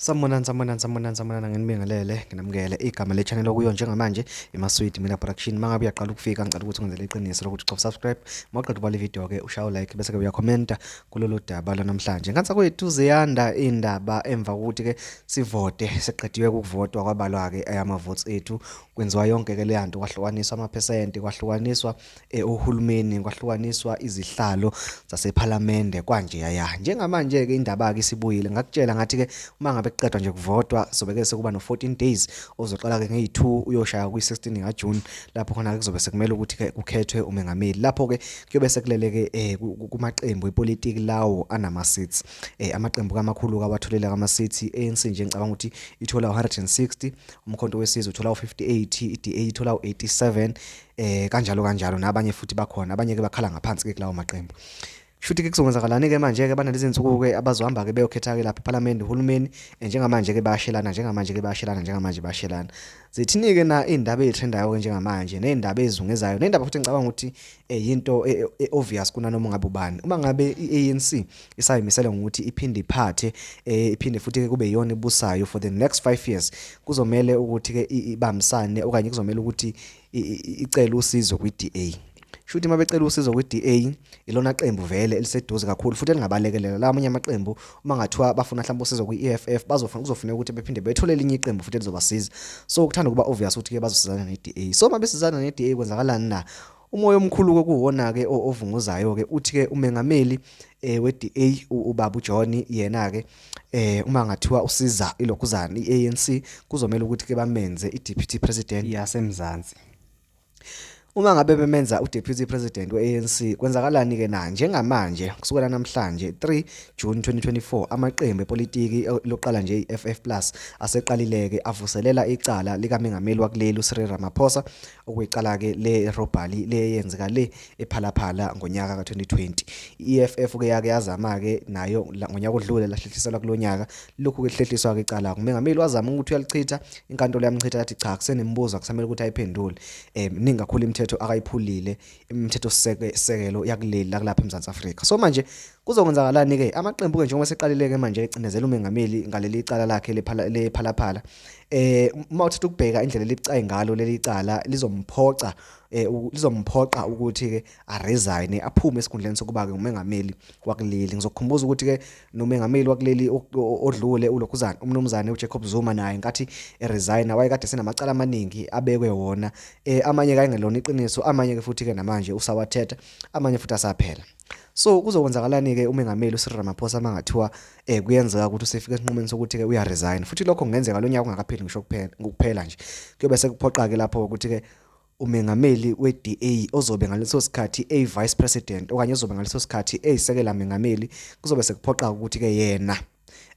Sanibonani, sanibonani, sanibonani, sanibonani, nginibingelele, nginamukele. Igama le-channel okuyo njengamanje iMaswidi Mila Production. Uma ngabe uyaqala ukufika, ngicela ukuthi ungenzele iqiniso lokuthi ucofa subscribe. Uma uqeda ubala ividiyo-ke ushaye u-like bese-ke uyakhomenta kulolu daba lwanamhlanje. Ngansa kwethu ziyanda iy'ndaba emva kokuthi-ke sivote, seqediwe ukuvotwa kwabalwa-ke ama-votes ethu. Kwenziwa yonke-ke leya nto, kwahlukaniswa amaphesenti, kwahlukaniswa ohulumeni, kwahlukaniswa izihlalo zasephalamende kwanje yaya. Njengamanje-ke indaba-ke isibuyile, ngakutshela ngathi-ke uma ngabe kuqedwa nje kuvotwa sobe-ke sekuba no-14 days ozoqala-ke ngeyi-2 uyoshaya kwi-16 kaJuni, lapho khona-ke kuzobe sekumele ukuthi-ke kukhethwe umengameli. Lapho-ke kuyobe sekulele-ke kumaqembu epolitiki lawo anama-seats. Amaqembu kamakhulu-ke awatholile ama-seats, i-ANC nje ngicabanga ukuthi ithola u-160, uMkhonto weSizwe uthola u-58, i-DA ithola u-87, kanjalo kanjalo, nabanye futhi bakhona, abanye ke bakhala ngaphansi ke kulawo maqembu. Shuthi ke kuzokwenzakalani ke manje ke banalezi zinsuku ke abazohamba ke beyokhetha ke lapha ePhalamende uhulumeni, njengamanje ke bayashelana, njengamanje ke bayashelana, njengamanje bayashelana. Zithini ke na indaba ezitrendayo ke njengamanje, nezindaba ezizungezayo, nendaba futhi ngicabanga ukuthi yinto obvious kunanoma ngabe ubani. Uma ngabe iANC isayimisele ngokuthi iphinde iphathe, iphinde futhi ke kube iyona ebusayo for the next 5 years, kuzomele ukuthi ke ibambisane okanye kuzomele ukuthi icele usizo kwi-DA. Shuthi uma becela usizo kwi-DA, ilona qembu vele eliseduze kakhulu futhi elingabalekelela. La amanye amaqembu uma ngathiwa bafuna mhlawumbe usizo kwi-EFF, bazofuna kuzofuneka ukuthi bephinde bethole elinye iqembu futhi elizobasiza. So kuthanda ukuba obvious ukuthi ke bazosizana ne-DA. So uma besizana ne-DA kwenzakalani na? Umoya omkhulu-ke kuwona-ke ovunguzayo-ke uthi-ke umengameli we-DA ubaba uJohn yena-ke uma ngathiwa usiza ilokhuzana i-ANC, kuzomela ukuthi ke bamenze i-deputy president yaseMzansi. Uma ngabe bemenza u-deputy president we-ANC, kwenzakalani ke na? Njengamanje kusukela namhlanje 3 June 2024, amaqembu epolitiki, lokuqala nje i-FF Plus, aseqalile-ke avuselela icala likamengameli wakuleli uCyril Ramaphosa, okuyicala-ke le robbery leyenzeka le ePhalaphala ngonyaka ka-2020. I-EFF ke yake yazama-ke nayo ngonyaka odlule, lahlehliselwa kulonyaka. Lokhu ke kuhlehliswa-ke icala, umengameli wazama ukuthi uyalichitha, inkantolo yamchitha, yathi cha, kusenemibuzo akusamele ukuthi ayiphendule. Miningi kakhulu imithetho akayiphulile, imithetho sekelo yakuleli lakulapha eMzansi Afrika. So manje kuzokwenzakalani ke? Amaqembu ke njengoba seqalile ke manje ecinezela umengameli ngaleli cala lakhe lePhalaphala, uma uthatha ukubheka indlela elibucayi ngalo leli cala, lizomphoca lizomphoqa ukuthi ke aresign, aphume esikhundleni sokuba ke umengameli wakuleli. Ngizokukhumbuza ukuthi ke nomengameli wakuleli odlule ulokhuzana umnumzane uJacob Zuma naye nkathi eresign wayekade senamacala amaningi abekwe wona, amanye kayengelona iqiniso, amanye ke futhi ke namanje usawathetha, amanye futhi asaphela. So kuzokwenzakalani ke umengameli uCyril Ramaphosa mangathiwa kuyenzeka ukuthi usefika esinqumeni sokuthi ke uya resign? Futhi lokho kungenzeka lo nyaka ungakapheli ngisho kuphela, ukuphela nje kuyobe sekuphoqa ke lapho ukuthi ke umengameli we-DA ozobe ngaleso sikhathi eyi-vice president okanye ozobe ngaleso sikhathi eyisekela mengameli, kuzobe sekuphoqa ukuthi ke yena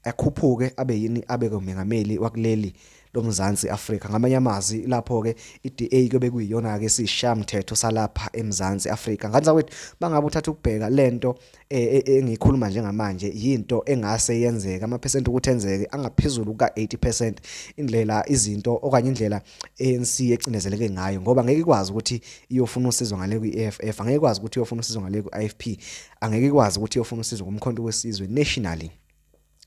akhuphuke abe yini, abe umengameli wakuleli loMzansi Afrika. Ngamanye amazwi lapho ke iDA kuyobe kuyiyona ke sishamthetho salapha eMzansi Afrika. Nganza kwethu, bangabe uthatha ukubheka lento engiyikhuluma njengamanje, yinto engase yenzeke, amaphesenti ukuthi enzeke angaphezulu kuka-80%, indlela izinto okanye indlela ANC ecindezeleke ngayo, ngoba ngeke ikwazi ukuthi iyofuna usizo ngale kwi-EFF, angeke ikwazi ukuthi iyofuna usizo ngale ku-IFP, angeke ikwazi ukuthi iyofuna usizo kuMkhonto weSizwe nationally.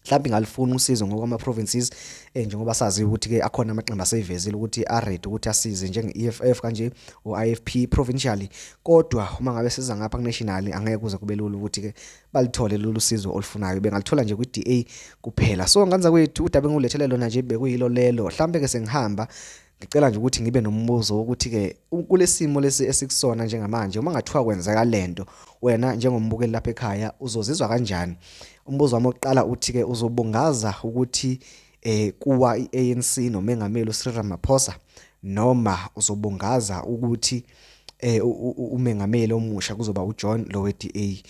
Mhlawumbe ingalifuna usizo ngokwama-provinces, njengoba sazi ukuthi-ke akhona amaqembu aseyivezile ukuthi a-ready ukuthi asize njenge-EFF kanje o-IFP provincially, kodwa uma ngabe siza ngapha ku-national angeke kuze kube lula ukuthi-ke balithole lolu sizo olufunayo, bengaluthola nje kwi-DA kuphela. So nganza kwethu, udaba engulethele lona nje bekuyilo lelo. Mhlawumbe-ke sengihamba, ngicela nje ukuthi ngibe nombuzo wokuthi-ke kulesimo lesi esikusona njengamanje, uma ngathiwa kwenzeka lento, wena njengombukeli lapha ekhaya uzozizwa kanjani? Umbuzo wami wokuqala uthi-ke uzobungaza ukuthi kuwa i-ANC nomengameli uCyril Ramaphosa, noma uzobungaza ukuthi umengameli omusha kuzoba uJohn lo we-DA?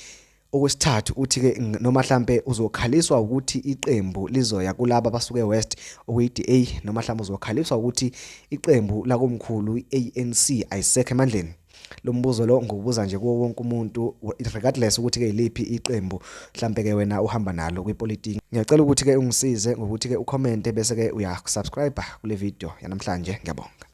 Okwesithathu uthi-ke noma hlampe uzokhaliswa ukuthi iqembu lizoya kulaba abasuke West okuyi-DA, noma hlampe uzokhaliswa ukuthi iqembu lakomkhulu i-ANC ayisekho emandleni? Lo mbuzo lo ngiwubuza nje kuwo wonke umuntu regardless ukuthi ke yiliphi iqembu mhlambe ke wena uhamba nalo kwipolitiki. Ngiyacela ukuthi ke ungisize ngokuthi ke ucommente bese ke uyasubscribe kule video yanamhlanje. Ngiyabonga.